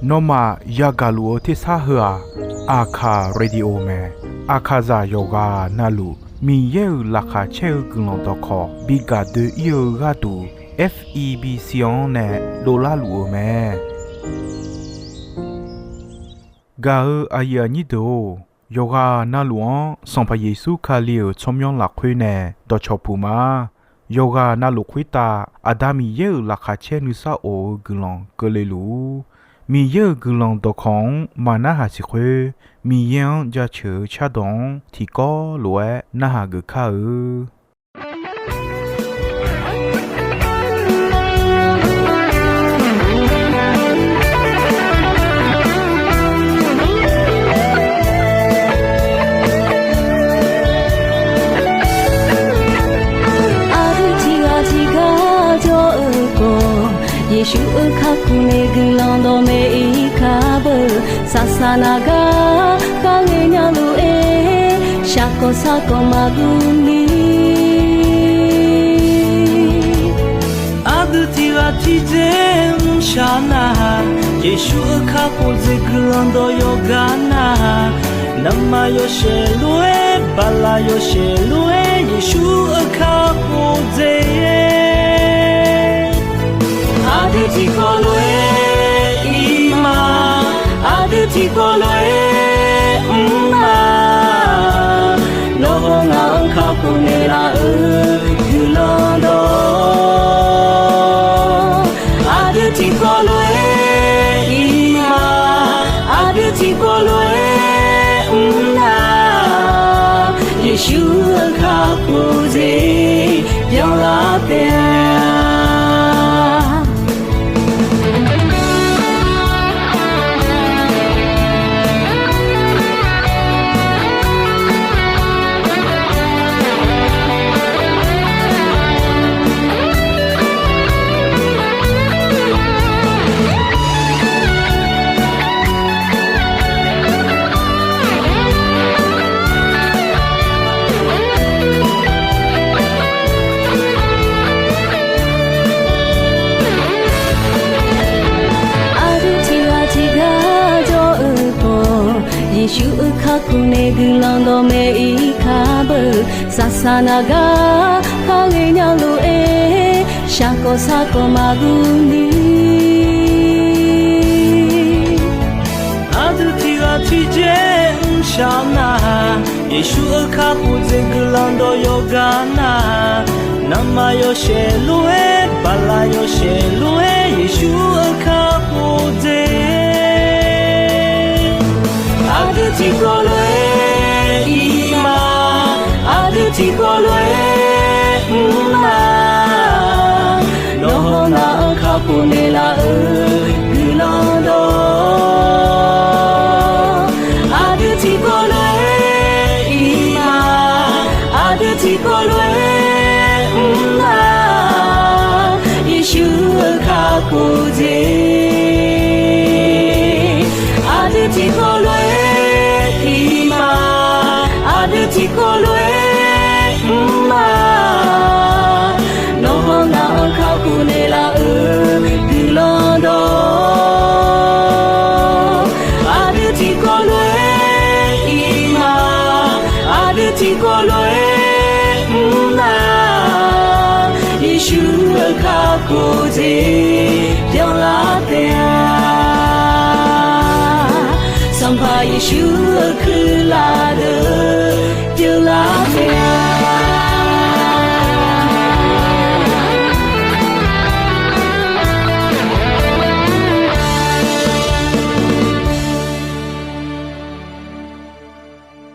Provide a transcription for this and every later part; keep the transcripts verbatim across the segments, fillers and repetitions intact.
Nawmaf yagaq luf-eu tersar heu-aq, Aqkaq Radio mae. Aqkaqzaq yawqghaq navluf Miqyaer-euq laqkhaq caer-eu guiqlanq dawqkawq bi gaq doe-ir-eu gharduq, F E B C-anr nae dovlar luf-eu mae. Gaq-eu aqyuif aqnyir deuq-or, yawqghaq navluf-anr Sanqpaq Yeqsur Kali-euq tsawrmyanr lafkhoer nae dawqcawq puq ma. Yawqghaq navluf khoertav Aqda Miqyaer-euq laqkhaq caer nuisar of-eu guiqlanq keuvle luf-ur. Miqyaer-euq guiqlanq dawqkawq-anr maqnarhaq siq khoer, Miqyaer-anr jaceuq-eu cardawq-anr tiqkawv lof-aer narhaq geuf kar-eu. Aqdui tiqghaq tiqgar jawr-eu khawf, Yeqsur-euq kakhof nae guiqlanq dawqmaeq-ir kar beu. Saqsaq naq gar kharghae nya lof-aer, shaqkawq sarkawq maqguv ni. Aqdui tiqghaq tiqdzer mrshaq nar-aq, Yeqsur-euq kakhof dzaeq guiqlanq dawq yawqgar nar-aq, navmaqyawshaef lof-aer, baqlaq yawshaef lof-aer, Yeqsur-euq kakhof dzaeq. Aqdui tiqkawv lof-aer ir ma, aqdui tiqkawv lof-aer mr ma. Nawr hawr ngaq-anr kakhof naeqlaf-euq guiqlanq dawq. Aqdui tiqkawv lof-aer ir ma, aqdui tiqkawv lof-aer mr na. Yeqsur-euq kakhof dzaeq byanlar taef-a. Aqdui tiqghaq tiqgar jawr-eu khawf, Yeqsur-euq kakhof nae guiqlanq dawqmaeq-ir kar beu. Saqsaq naq gar kharghae nya lof-aer, shaqkawq sarkawq maqguv ni. Aqdui tiqghaq tiqdzer mrshaq nar-aq, Yeqsur-euq kakhof dzaeq guiqlanq dawq yawqgar nar-aq, navmaqyawshaef lof-aer, baqlaq yawshaef lof-aer, Yeqsur-euq kakhof dzaeq. Aqdui tiqkawv lof-aer ir ma, aqdui tiqkawv lof-aer mr ma. Nawr hawr ngaq-anr kakhof naeqlaf-euq guiqlanq dawq. Aqdui tiqkawv lof-aer ir ma, aqdui tiqkawv lof-aer mr ma. Yeqsur-euq kakhof dzaeq. Aqdui tiqkawv lof-aer ir ma, aqdui tiqkawv lof-aer mr ma. Nawr hawr ngaq-anr kakhof naeqlaf-euq guiqlanq dawq. Aqdui tiqkawv lof-aer ir ma, aqdui tiqkawv lof-aer mr ma. Yeqsur-euq kakhof dzaeq byanlar taef-a. Sanqpaq Yeqsur-euq kuirlaf deuq byanlar taef-a.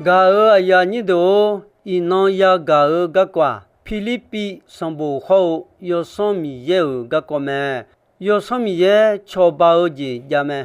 Gaq-euq aqyuif aqnyir deuq-or, iqnan yagaq-eu garkawv-aq, Pirlirpiv sanqbof hawr-eu Yawsanr Miqyaer-euq garkawv mae. Yawsanr Miqyaer cawba-eu jeq jav mae.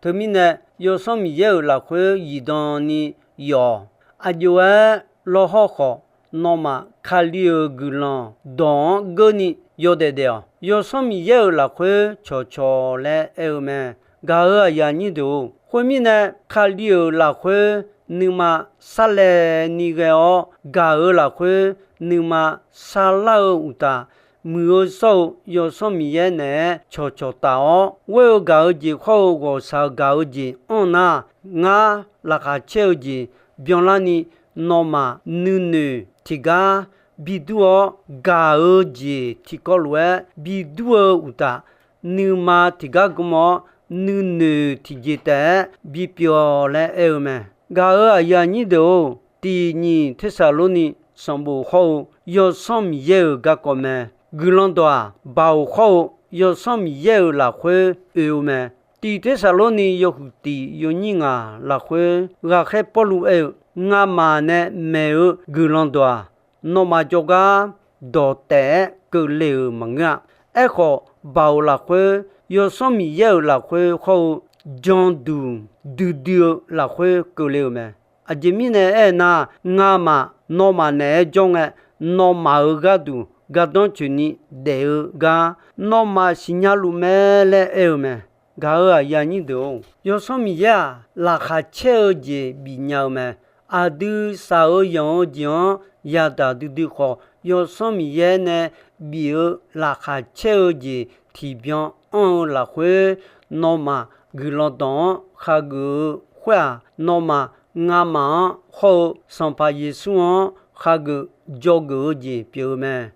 Teumirnae, Yawsanr Miqyaer-euq lafkhoer zifdan ni yawf-awq. Aqjox-aer lawrhawr khawf, nawmaf Kali-euq guiqlanq dawq-anr geurni yawdaef daef-awq. Yawsanr Miqyaer-euq lafkhoer cawqcawq laer aer-eu mae. Gaq-euq aqyuif aqnyir deuq-or, khoermirnae, Kali-euq lafkhoer nuima sarlaev ni ghae-awr, gaq-euq lafkhoer nuima sarlar-eu uqtaf, muiq-eu shawr-eu Yawsanr Miqyaer naeq-aer cawqcawq taf-awr, ghoer-eu gaq-eu jeq hawr-eu ghawqshaq-eu gaq-eu jeq anr nar, ngar laqkhaq caer-eu jeq byanlarni, nawmaf nuinoeq tiqgar bidur-awr, gaq-eu jeq tiqkawv lof-aer bidur-eu uqtaf, nuima tiqgar gm-awr, nuinoeq tiqjeq taef-aer bipyeuf-awq laer aer-eu mae. Gaq-euq aqyuif aqnyir deuq-or, tiq nyiq Tersaqlorni sanqbof hawr-eu Yawsanr Miqyaer-euq garkawv mae. Guiqlanq dawq-aq, baoq hawr-eu Yawsanr Miqyaer-euq lafkhoer oe-eu mae. Tiq Tersaqlorni yawhuiq tiq yawnyir ngaq lafkhoer ghaqkhaer Pawrluv aer-eu, Ngamaf nae maeq-eu guiqlanq dawq-aq, nawmaf jawrgar dawq taef-aer keuvle-euq maqngeur-a. Aerkhawf, baoq lafkhoer, Yawsanr Miqyaer-euq lafkhoer hawr-eu janduq duidui-eu lafkhoer keuvle-euq mae. Aqjeq mirnae aernar, ngamaf nawmaf naeq-aer jawr ngae, nawmaf-euq gharduq gardanr tsoeqni daef-eu gar nawmaf siqnya luf mae laer aer-eu mae. Gaq-euq aqyuif aqnyir deuq-or, Yawsanr Miqyaer-aq, laqkhaq caer-eu jeq bifnya-eu mae. Aqdui shaq-eu yanq-eu jeq-anr yadaq duidui khawf, Yawsanr Miqyaer nae bif-eu laqkhaq caer-eu jeq tiqbyan anr-eu lafkhoer, nawmaf guiqlanq dawq-anr khageuf-eu khoer-aq, nawmaf ngamaf-anr hawr-eu Sanqpaq Yeqsur-anr khageuf dzawgeuf-eu jeq pyeuf-eu mae.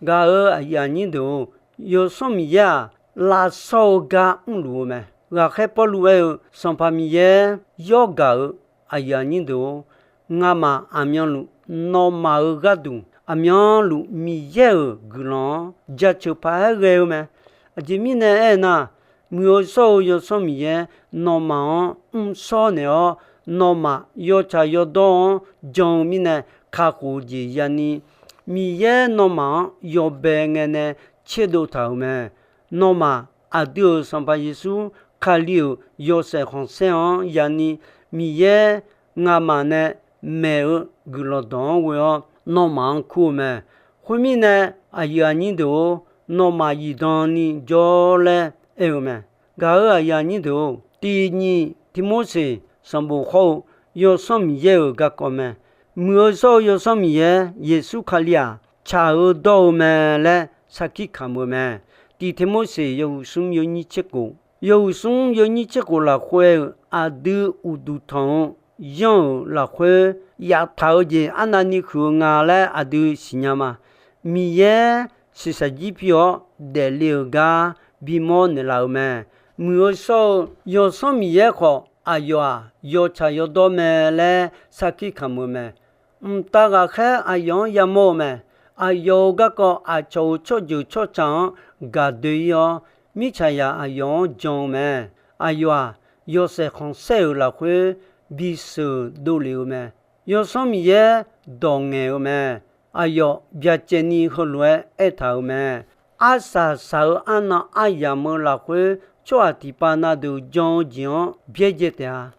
Gaq-euq aqyuif aqnyir deuq-or, Yawsanr Miqyaer-aq, lavshawr-eu gar mrluf-eu mae. Ghaqkhaer Pawrluv aer-eu, Sanqpaq Miqyaer yawr gaq-euq aqyuif aqnyir deuq-or, ngamaf aqmyanluf nawmaf-euq gharduq aqmyanluf Miqyaer-euq guiqlanq-anr jaceuq paq-aer ghae-eu mae. Aqjeq mirnae aernar, muiq-eu shawr-eu Yawsanr Miqyaer nawmaf-anr mrshawr naeq-awr, nawmaf yawtsaq yawdawr-anr jan-eu mirnae kakhof-eu jeq yani, Miqyaer nawmaf-anr yawbae ngae nae tserdov taq-euq mae. Nawmaf aqdui-euq Sanqpaq Yeqsur Kali-euq yawshaef khanqsaer-anr yani, Miqyaer ngamaf nae maeq-eu guiqlanq dawq-anr ghoe-awr nawmaf-anr kur-eu mae. Khoermirnae, aqyuif aqnyir deuq-or, nawmaf zifdan ni jawr laer aer-eu mae. Gaq-euq aqyuif aqnyir deuq-or, tiq nyiq Tirmorseq sanqbof hawr-eu Yawsanr Miqyaer-euq garkawv mae. Muiq-eu shawr-eu Yawsanr Miqyaer Yeqsur Kali-aq, tsaq-eu dawr-eu mae laer sarkir kamq-eu mae. Tiq Tirmorseq yawhuiq smr yawnyir tser khof, yawhuiq smr yawnyir tser khof lafkhoer-euq aqdui uqduq tanq-eu yanr-euq lafkhoer yaftaq-eu jeq arnavni huiq-eu nga laer aqdui siqnya ma. Miqyaer shiqshaq jir pi-awr daefle-euq gar bimawr naeqlaf-euq mae. Muiq-eu shawr-eu Yawsanr Miqyaer khawf, aqyawf-aq yawtsaq yawdawr mae laer sarkir kamq-eu mae. Mqtav ghaqkhaer aqyawf-anr yamawr-eu mae. Aqyawf-euq garkawv aqcawq-euq tsawrjeuq tsawrca-anr gaqdoe-ir-awr, mirtsaqzaq aqyawf-anr jan-eu mae. Aqyawf-aq, yawshaef khanqsaer-euq lafkhoer bisheuq dovlef-eu mae. Yawsanr Miqyaer dawq ngaeq-eu mae. Aqyawf byacaevni heulof-aer aertaq-euq mae. Arsaq saq-eu arnan aryamq-eu lafkhoer tsawrhaq tiqpav na deuq jan-eu jeq-anr byaerdzae taef-a.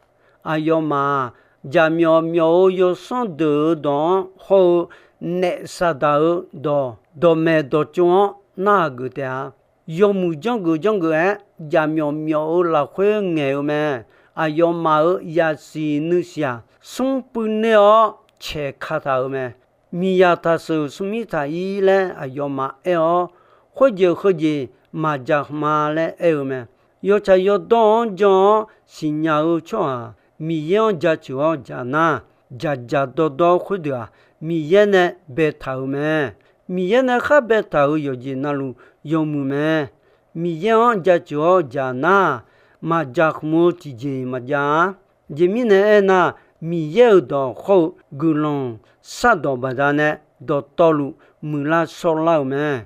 Aqyawfmaf-aq, jaqmyawf myawf-eu yawsanr deuq-euq dawq-anr hawr-eu naef Saqdaq-euq dawq, dawqmaeq dawqtsov-anr narhaq geuf taef-a. Yawmuiq janrgeuf janrgeuf-aer jaqmyawf myawf-eu lafkhoer ngaeq-eu mae. Aqyawfmaf-euq yasiq nuisiq-aq, smr puivner-awr caeq kataq-euq mae. Miqyaq taqsheuq smrmir taq-ir laer aqyawfmaf aer-awr, khoerjeq heujeq maqdzaq hmq-a laer aer-eu mae. Yawtsaq yawdawr-anr jan-awr siqnya-eu tsawrhaq Miqyaer-anr jaceuq-awr dzaq nar, dzaqdzaq dawrdawr khoerdeuq-aq, Miqyaer nae baetaq-euq mae. Miqyaer nae khar baetaq-euq yawqjeq navluf yawmuiq mae. Miqyaer-anr jaceuq-awr dzaq nar, maqdzaq hmq-eu tiqjeq maqjav-a. Aqjeq mirnae aernar, Miqyaer-euq dawq hawr-eu guiqlanq shardawq baqdanae dawqtawvluf muiqlar shawrlar-euq mae.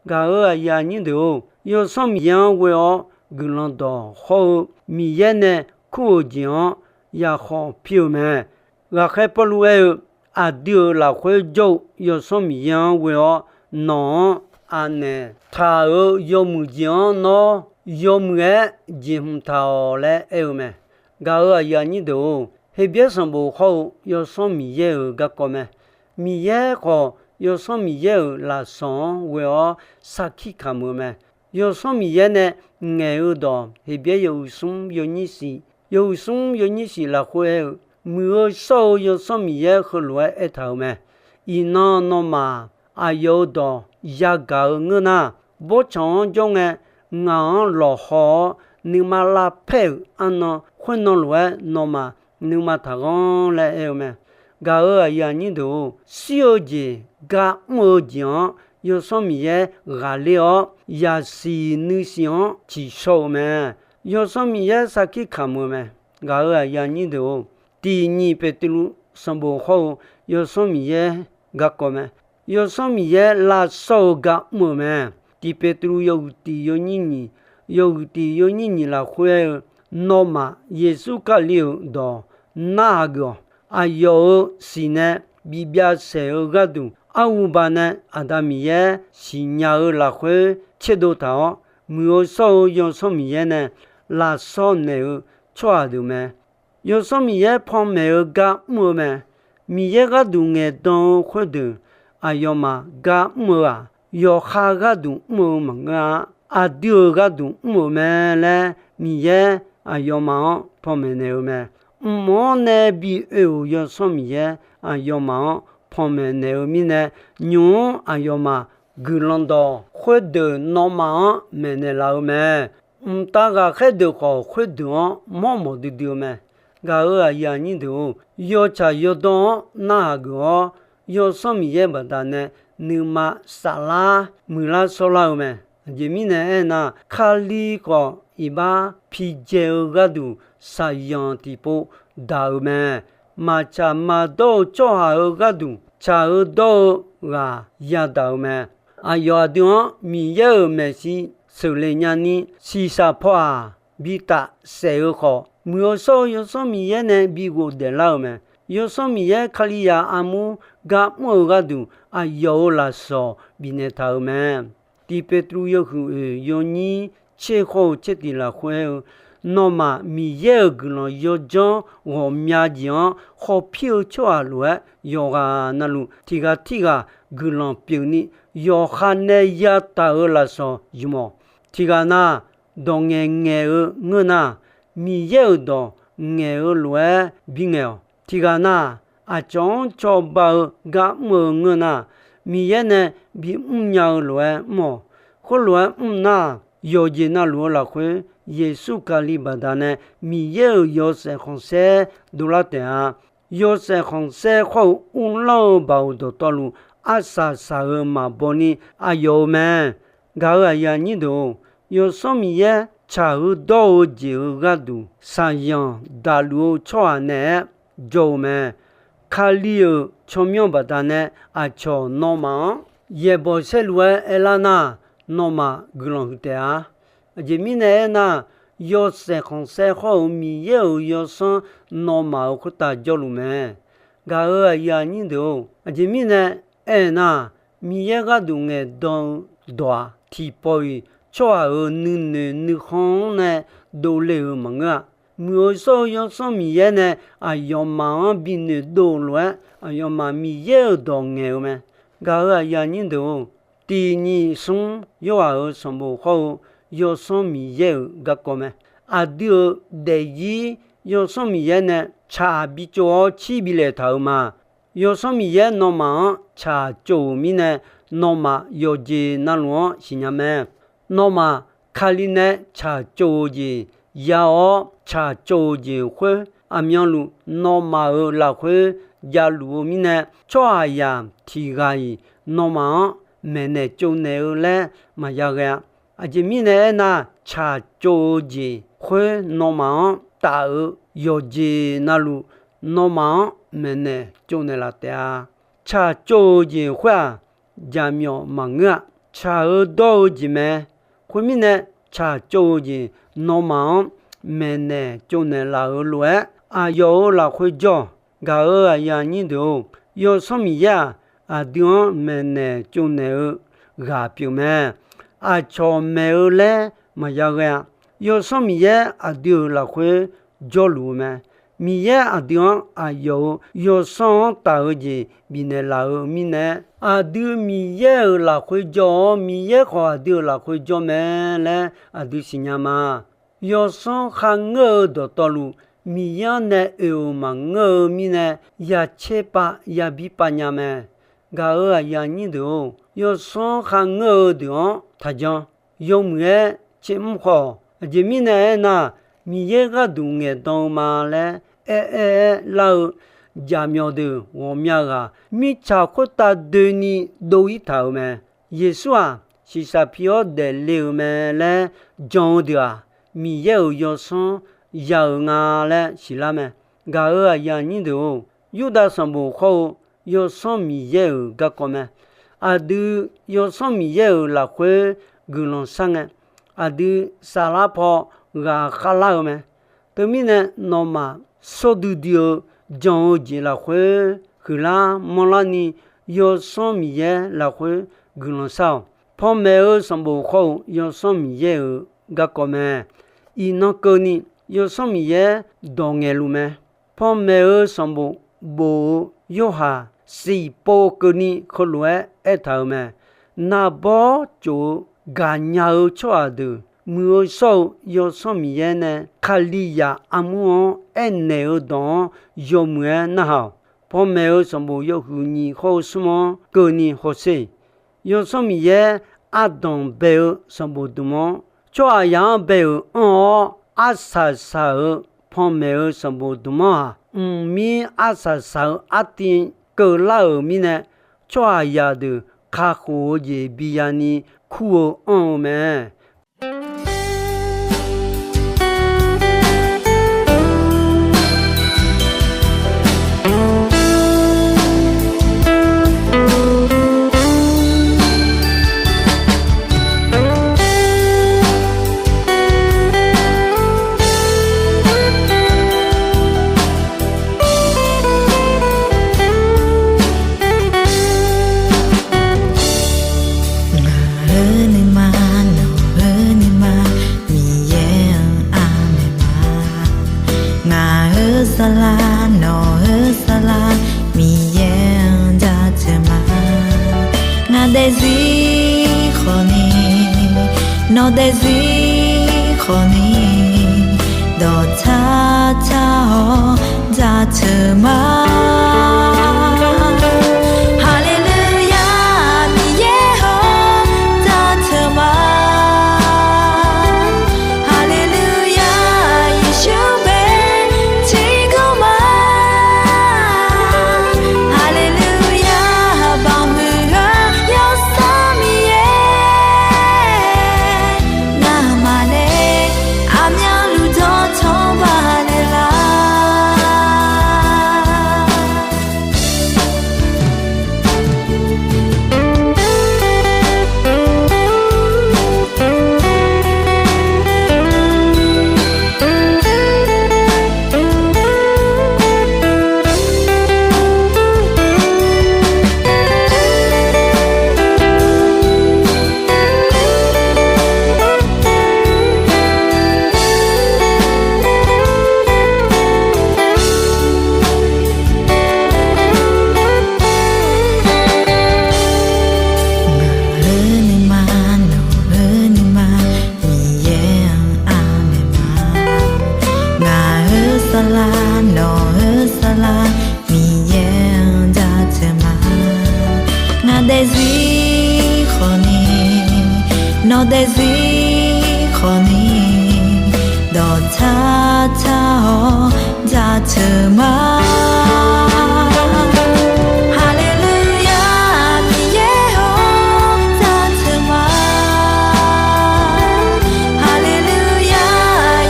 Gaq-euq aqyuif aqnyir deuq-or, Yawsanr Miqyaer-anr ghoe-awr guiqlanq dawq hawr-eu Miqyaer nae kur-euq jeq-anr yakhawf pir-eu mae. Ghaqkhaer Pawrluv aer-eu, aqdui-euq lafkhoer jawr-eu Yawsanr Miqyaer-anr ghoe-awr, nawq-anr anaeq taq-euq yawmuiq jeq-anr nawr yawmuiq-aer jeqhmq taq-awq laer aer-eu mae. Gaq-euq aqyuif aqnyir deuq-or, Heqbyaer sanqbof hawr-eu Yawsanr Miqyaer-euq garkawv mae. Miqyaer khawf, Yawsanr Miqyaer-euq lafsawq-anr ghoe-awr sarkir kamq-eu mae. Yawsanr Miqyaer nae ngaeq-eu dawq, Heqbyaer yawhuiq smr yawnyir shif, yawhuiq smr yawnyir shif lafkhoer aer-eu, muiq-eu shawr-eu Yawsanr Miqyaer heulof-aer aertaq-euq mae. Iqnan nawmaf aqyawf-euq dawq yagaq-eu ngeur nar, bawrtsanq-anr jawr ngae, ngaq-anr lawqhaw-awr nuima lavpaer-euq arnan khoernan lof-aer nawmaf nuima taqghanr laer aer-eu mae. Gaq-euq aqyuif aqnyir deuq-or, shir-eu jeq, gar mr-eu jeq-anr Yawsanr Miqyaer ghaqler-awr, yasiq nuisiq-anr tsiqshawr-eu mae. Yawsanr Miqyaer sarkir kamq-eu mae. Gaq-euq aqyuif aqnyir deuq-or, tiq nyiq Beqtuvluv sanqbof hawr-eu Yawsanr Miqyaer garkawv mae. Yawsanr Miqyaer lavshawr-eu gar mr-eu mae. Tiq Beqtuvluv yawhuiq tiq yawnyir nyiq, yawhuiq tiq yawnyir nyiq lafkhoer aer-eu, nawmaf Yeqsur Kali-euq dawq narhaq geuf-awq. Aqyawf-euq siq nae bi byav saeq-eu gharduq, arhuba nae Aqda Miqyaer siqnya-eu lafkhoer tserdov taq-awr, muiq-eu shawr-eu Yawsanr Miqyaer nae lavshawr naeq-eu tsawrhaq deuq mae. Yawsanr Miqyaer panmaeq-eu gar mr-eu mae. Miqyaer gharduq ngaeqdan-eu khoerdeuq aqyawfmaf gar mr-eu-aq, yawqha gharduq mr-eu maqngeur-a. Aqdui-euq gharduq mr-euq mae laer Miqyaer aqyawfmaf-anr panmaeq naeq-eu mae. Mq-anr nae bi oe-euq Yawsanr Miqyaer aqyawfmaf-anr panmaeq naeq-eu mirnae, nymq-mr aqyawfmaf guiqlanq dawq khoerdeuq nawmaf-anr maeqnaeq laf-eu mae. Mqtav ghaqkhaer deuq khawf, khoerdeuq-anr mawrmawf duidui-eu mae. Gaq-euq aqyuif aqnyir deuq-or, yawtsaq yawdawr-anr narhaq geuf-awr, Yawsanr Miqyaer baqdanae nuima saflar muiqlar shawrlar-eu mae. Aqjeq mirnae aernar, Kali khawf iqbax pidzae-eu gharduq shaqzanq tiqpov daq-euq mae. Maqtsaq maqdawr-eu tsawrhaq-euq gharduq tsaq-eu dawr-eu ghaq yadaq-euq mae. Aqyawf aqdui-anr Miqyaer-euq maeqshi sheuqle nyani, shiqshaq paw-aq, bitaf saef-eu khawf, muiq-eu shawr-eu Yawsanr Miqyaer nae bi ghofdaef lar-euq mae. Yawsanr Miqyaer Kalizaq armur gar mr-eu gharduq, aqyawf-euq lafsawq bifnaeq taq-euq mae. Tiq Beqtuvluv yawhuiq oeq yawnyir tser khawr-eu tser tiq lafkhoer aer-eu, nawmaf Miqyaer-euq guiqlanq yawdzanr ghawqmya jeq-anr khawpir-eu tsawrhaq lof-aer, yawqghaq navluf tiq ghaq tirghaq guiqlanq pyeufni, yawqha nae yataq-euq lafsawq ymq-awq. Tiq ghaq na, dawq ngaeqngaeq-eu ngeur nar, Miqyaer-euq dawq ngaeq-eu lof-aer bingaeq-awq. Tiq ghaq na, aqcawq-anr cawba-eu gar mr-eu ngeur nar, Miqyaer nae bimr nya-eu lof-aer mr-awq. Khoerlof-aer mr nar, yawqjeq navluf-eu lafkhoer Yeqsur Kali baqdanae Miqyaer-euq yawshaef khanqsaer dovlar taef-a. Yawshaef khanqsaer khawr-eu uvlanr-eu baoq dawqtawvluf, arsaq saq-euq maqbaw ni aqyawf-eu mae. Gaq-euq aqyuif aqnyir deuq-or, Yawsanr Miqyaer tsaq-eu dawr-eu jeq-euq gharduq shaqzanq daqluf-eu tsawrhaq naeq-aer jawr-eu mae. Kali-euq tsawrmyanr baqdanae aqcawq nawmaf-anr yaeqbawq saerlu-aer aerlar nar, nawmaf guiqlanq huiq taef-a. Aqjeq mirnae aernar, yawshaef khanqsaer hawr-eu Miqyaer-euq yawsanr nawmaf-euq khoertav jawrluf mae. Gaq-euq aqyuif aqnyir deuq-or, aqjeq mirnae aernar, Miqyaer gharduq ngaeqdan-eu dawq-aq, tiqpawf-iq tsawrhaq-euq nuinoeq nuikhanr-anr nae dovle-euq maqngeur-a. Muiq-eu shawr-eu Yawsanr Miqyaer nae aqyawfmaf-anr binoeq dov-eu lof-aer, aqyawfmaf Miqyaer-euq dawq ngaeq-eu mae. Gaq-euq aqyuif aqnyir deuq-or, tiq nyiq smr Yorhaq-euq sanqbof hawr-eu Yawsanr Miqyaer-euq garkawv mae. Aqdui-euq daefzir Yawsanr Miqyaer nae tsaq bitsov-awr cir bilaeq taq-euq ma. Yawsanr Miqyaer nawmaf-anr tsaq tsov-euq mirnae, nawmaf yawqjeq navluf-anr siqnya mae. Nawmaf Kali nae tsaq tsov-eu jeq ya-awr, tsaq tsov-eu jeq khoer aqmyanluf nawmaf-euq lafkhoer javluf-eu mirnae, tsawrhaqzaq tiq ghaq-iq nawmaf-anr maeqnaeq tsovnaeq-eu laer maqya ghae-a. Aqjeq mirnae aernar, tsaq tsov-eu jeq khoer nawmaf-anr taf-eu yawqjeq navluf, nawmaf-anr maeqnaeq tsovnaeq laf taef-a. Tsaq tsov-eu jeq khoer-aq, jaqmyawf maqngeur-a. Tsaq-eu dawr-eu jeq mae. Khoermirnae, tsaq tsov-eu jeq nawmaf-anr maeqnaeq tsovnaeq laf-euq lof-aer, aqyawf-euq lafkhoer jawr-awq. Gaq-euq aqyuif aqnyir deuq-or, Yawsanr Miqyaer-aq, aqdui-anr maeqnaeq tsovnaeq-eu ghaq pyeuf mae. Aqcawq maeq-eu laer maqya ghae-a. Yawsanr Miqyaer aqdui-euq lafkhoer jawrluf-eu mae. Miqyaer aqdui-anr aqyawf-euq Yawsanr-anr taf-eu jeq bifnaeq laf-eu mirnae, aqdui Miqyaer-euq lafkhoer jawr-awr, Miqyaer khawf aqdui-euq lafkhoer jawr mae laer aqdui siqnya ma. Yawsanr kharngeur-eu dawqtawvluf, Miqyaer-anr nae oe-euq maqngeur-eu mirnae, ya tserpav ya birpav nya mae. Gaq-euq aqyuif aqnyir deuq-or, yawsanr kharngeur-eu deuq-anr taqjan. Yawmuiq-aer tsermr khawf, aqjeq mirnae aernar, Miqyaer gharduq ngaeqdan-eu ma laer aer-aer-aer lar-eu jaqmyawf deuq ghawqmya ghaq, mirtsaq khoertav doeni dov-ir taq-euq mae. Yeqsur-aq, shiqshaq pi-awr daefle-euq mae laer jan-eu deuq-aq, Miqyaer-euq yawsanr ya-euq nga laer siqlar mae. Gaq-euq aqyuif aqnyir deuq-or, Yurdav sanqbof khawr-eu Yawsanr Miqyaer-euq garkawv mae. Aqdui Yawsanr Miqyaer-euq lafkhoer guiqlanq shar ngae, aqdui saflar paw ghaqkhav lar-eu mae. Teumirnae, nawmaf sawr duidui-eu jan-eu jeq lafkhoer huiqlar manrlar ni, Yawsanr Miqyaer lafkhoer guiqlanq shar-awq. Panmaeq-eu sanqbof khawr-eu Yawsanr Miqyaer-euq garkawv mae. Iqnan keuvni, Yawsanr Miqyaer dawq ngaeqluf mae. Panmaeq-eu sanqbof bof-eu Yorhaq siq pov keuvni heulof-aer aertaq-euq mae. Naqbawr tsof-eu gaqnya-eu tsawrhaq deuq muiq-eu shawr-eu Yawsanr Miqyaer nae Kalizaq armur-anr aernaeq-eu dawq-anr yawmuiq-aer narhaq-awq. Panmaeq-eu sanqbof yawhuiq nyiq khawr-eu smr-anr keuvni hawsher. Yawsanr Miqyaer ardanq bae-eu sanqbof dmq-anr, tsawrhaqzaq-anr bae-euq anr-awr arsaq saq-euq panmaeq-eu sanqbof dmq-anr-aq, mqmir arsaq saq-eu artiv keuvlar-euq mirnae, tsawrhaqzaq deuq kakhof-eu jeq biya ni kur-eu anr-eu mae. Ngaq-euq nuima, nawq-euq nuima, Miqyaer-anr anaeq ma. Ngaq-euq saflar, nawq-euq saflar, Miqyaer-anr jaceuq ma. Ngaq daefzir khawfni, nawq daefzir khawfni, dawqtsar tsar-awr jaceuq ma. Haleluya, Miqyaer-or, jaceuq ma. Haleluya, Yeqsur bae tiqkawv ma. Haleluya, baoq huiq-eu Yawsanr Miqyaer, ngamaf nae aqmyanluf dawqtawq baqnaeq lar. Ngaq-euq nuima, nawq-euq nuima, Miqyaer-anr anaeq ma. Ngaq-euq saflar, nawq-euq saflar, Miqyaer-anr jaceuq ma. Ngaq daefzir khawfni, nawq daefzir khawfni, dawqtsar tsar-awr jaceuq ma. Haleluya, Miqyaer-or, jaceuq ma. Haleluya,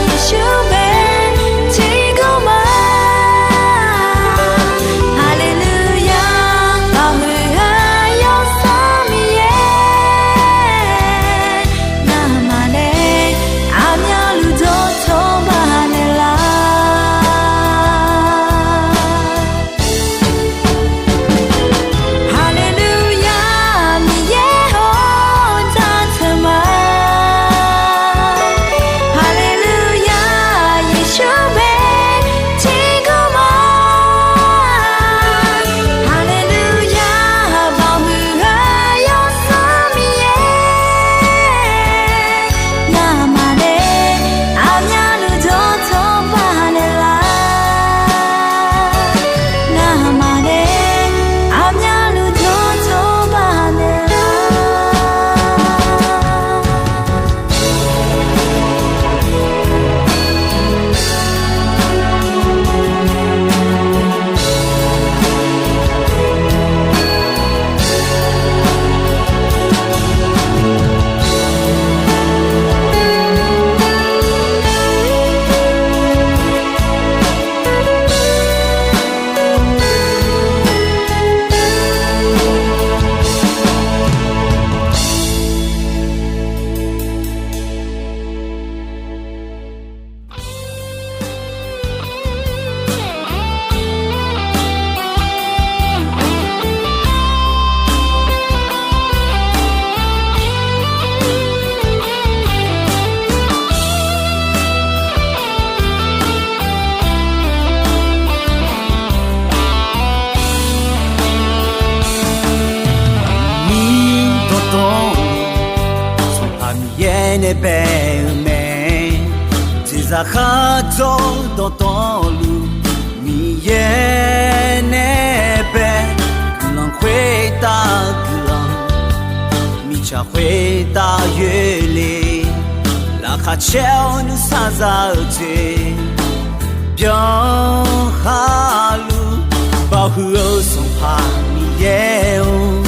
Yeqsur bae tiqkawv ma. Haleluya, baoq huiq-eu Yawsanr Miqyaer, ngamaf nae aqmyanluf dawqtawq baqnaeq lar. bae-eu mae. Jeqzaq khardzawr dawqtawvluf Miqyaer nae bae guiqlanq khoertav guiqlanq, mirtsaq khoertav yoerle. Laqkhaq caer-awr nuisar za-eu jeq byanlar luf, baoq huiq-eu Sanqpaq Miqyaer-or,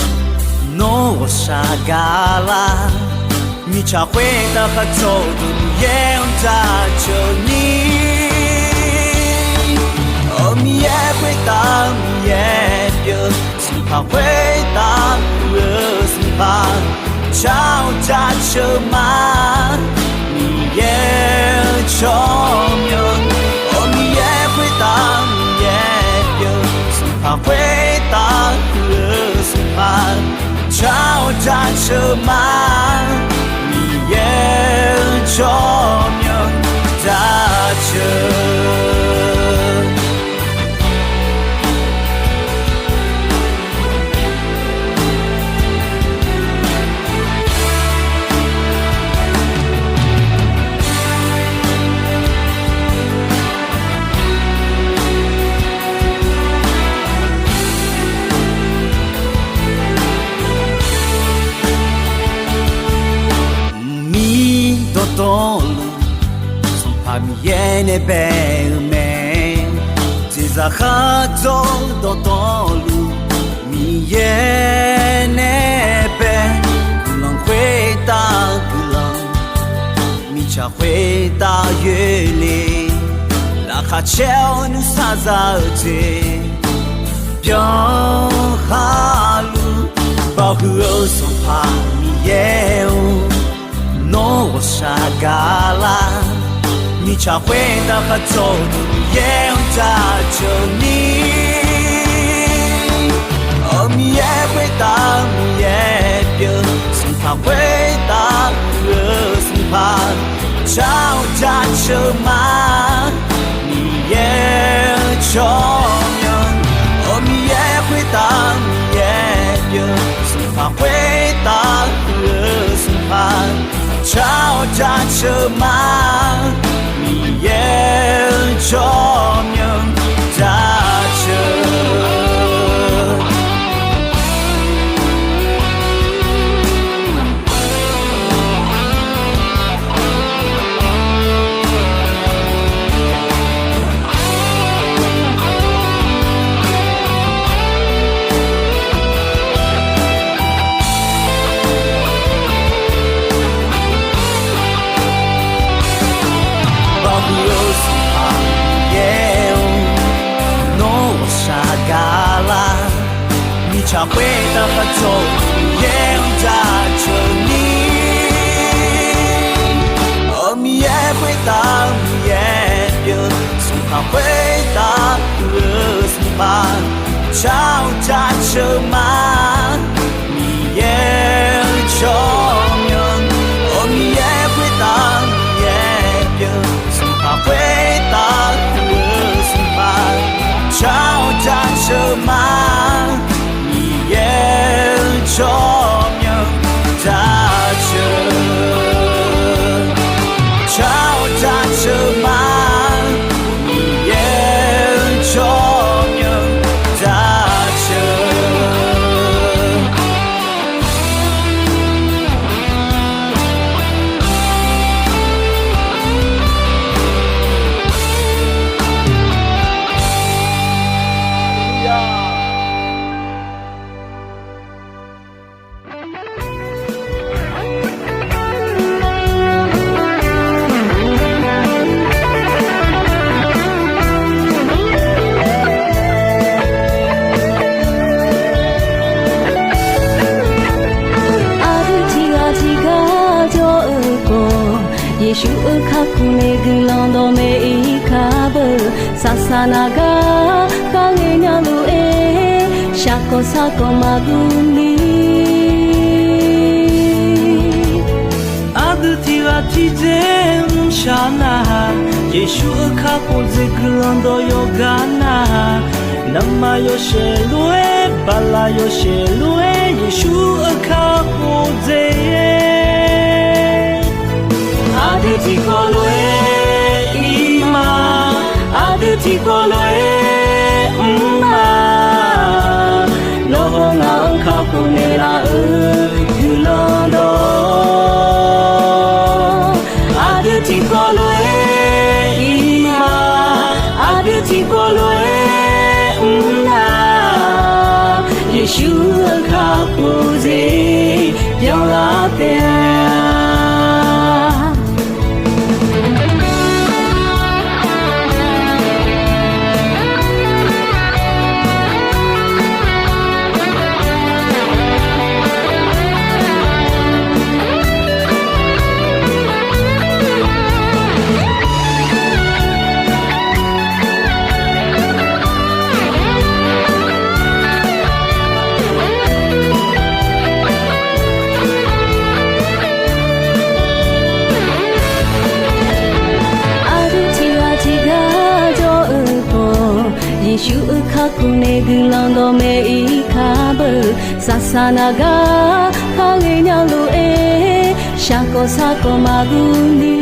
nawr ghawqshaq gaqlar. Mirtsaq khoertav khardzawr-eu Miqyaer-anr jaceuq ni, Miqyaer khoertav Miqyaer pyeuf, Sanqpaq khoertav huiq-eu Sanqpaq, car-awr jaceuq ma. Miqyaer-eu tsawrmyanr, Miqyaer khoertav Miqyaer pyeuf, Sanqpaq khoertav huiq-eu Sanqpaq, car-awr jaceuq ma. Miqyaer-eu tsawrmyanr jaceuq Mqmir dawqtawvluf Sanqpaq Miqyaer nae bae-eu mae. Jeqzaq khardzawr dawqtawvluf Miqyaer nae bae guiqlanq khoertav guiqlanq, mirtsaq khoertav yoerle. Laqkhaq caer-awr nuisar za-eu jeq byanlar luf, baoq huiq-eu Sanqpaq Miqyaer-or, nawr ghawqshaq gaqlar. Mirtsaq khoertav khardzawr-eu Miqyaer-anr jaceuq ni, Miqyaer khoertav Miqyaer pyeuf, Sanqpaq khoertav huiq-eu Sanqpaq, car-awr jaceuq ma. Miqyaer-eu tsawrmyanr, Miqyaer khoertav Miqyaer pyeuf, Sanqpaq khoertav huiq-eu Sanqpaq, car-awr jaceuq ma. Miqyaer-eu tsawrmyanr jaceuq Baoq huiq-eu Sanqpaq Miqyaer-or, nawr ghawqshaq gaqlar. Mirtsaq khoertav khardzawr-eu Miqyaer-anr jaceuq ni, Miqyaer khoertav Miqyaer pyeuf, Sanqpaq khoertav huiq-eu Sanqpaq, car-awr jaceuq ma. Miqyaer-eu tsawrmyanr, Miqyaer khoertav Miqyaer pyeuf, Sanqpaq khoertav huiq-eu Sanqpaq, car-awr jaceuq ma. Miqyaer-eu tsawrmyanr jaceuq, car-awr jaceuq ma. Miqyaer-eu tsawrmyanr jaceuq Aqdui tiqghaq tiqgar jawr-eu khawf, Yeqsur-euq kakhof nae guiqlanq dawqmaeq-ir kar beu. Saqsaq naq gar kharngae nya luf-aer, shaqkawq sarkawq maqguv ni. Aqdui tiqghaq tiqdzer mrshaq nar-aq, Yeqsur-euq kakhof jeq guiqlanq dawq yawqgar nar-aq, navmaqyawshaef lof-aer, baqlaq yawshaef lof-aer, Yeqsur-euq kakhof jeq-aer Tiqkawv lof-aer ir ma, aqdui tiqkawv lof-aer mr ma. Nawr hawr ngaq-anr kakhof naeqlaf-euq guiqlanq dawq, aqdui tiqkawv lof-aer ir ma, aqdui tiqkawv lof-aer mr nar, Yeqsur-euq kakhof jeq byanlar taef-a. Aqdui tiqghaq tiqgar jawr-eu khawf, Yeqsur-euq kakhof nae guiqlanq dawqmaeq ir kar beu. Saqsaq naq gar kar ghae nya lof-aer, shaqkawv sarkawv maqguv ni.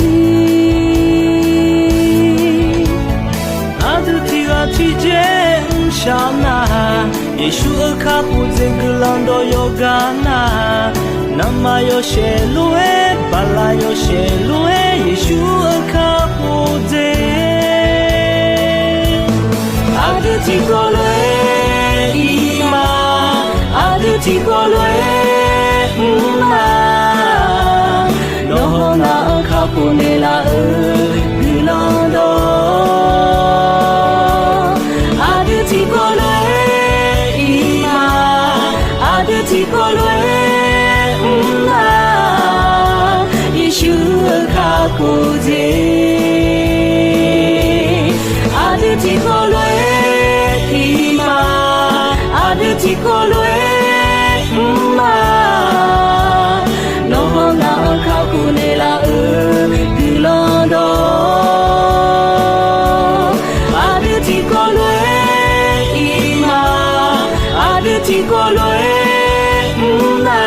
Aqdui tiqghaq tiqjeq mrshaq nar, Yeqsur-euq kakhof jeq guiqlanq dawq yawqgar nar, navmaqtser yawshaef lof-aer, baqlaq yawshaef lof-aer, Yeqsur-euq kakhof jeq. Aqdui tiqkawv lof-aer ir ma, aqdui tiqkawv lof-aer mr ma. Nawr hawr ngaq-anr kakhof naeqlaf-euq guiqlanq dawq, aqdui tiqkawv lof-aer ir ma, aqdui tiqkawv lof-aer mr ma. Yeqsur-euq kakhof jeq, aqdui tiqkawv lof-aer ir ma, aqdui tiqkawv lof-aer mr ma. Nawr hawr ngaq-anr kakhof naeqlaf-euq guiqlanq dawq, aqdui tiqkawv lof-aer ir ma, aqdui tiqkawv lof-aer mr ma.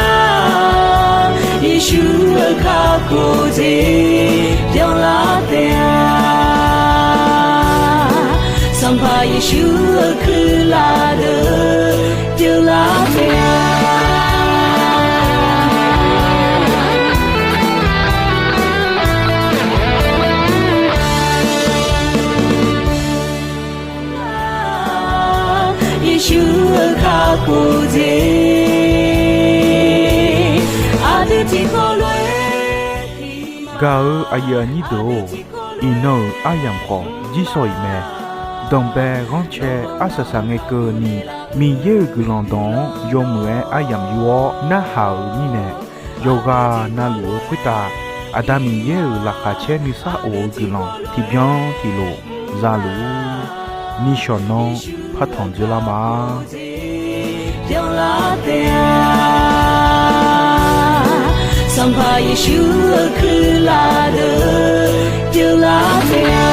Yeqsur-euq kakhof jeq byanlar taef-a. Sanqpaq Yeqsur-euq kuirlaf deuq byanlar taef-a. Yeqsur-euq kakhof jeq, aqdui tiqkawv lof-aer ir ma. Gaq-euq aqyuif aqnyir deuq-or, iqnan-euq aryamq khawf jirsawq iq mae. Danqbae ghanrcae arsaq saq ngae keuvni, Miqyaer-euq guiqlanq dawq-anr yawmuiq-aer aryamq yur-awr narhaq-euq mirnae, yawqghaq navluf-eu khoertav Aqda Miqyaer-euq laqkhaq caer nuisar of-eu guiqlanq tiqbyan tiqlof zaluf-ur. Nishawq nanr partanq dzeurlar ma. Sanqpaq Yeqsur-euq kuirlaf deuq byanlar taef-a.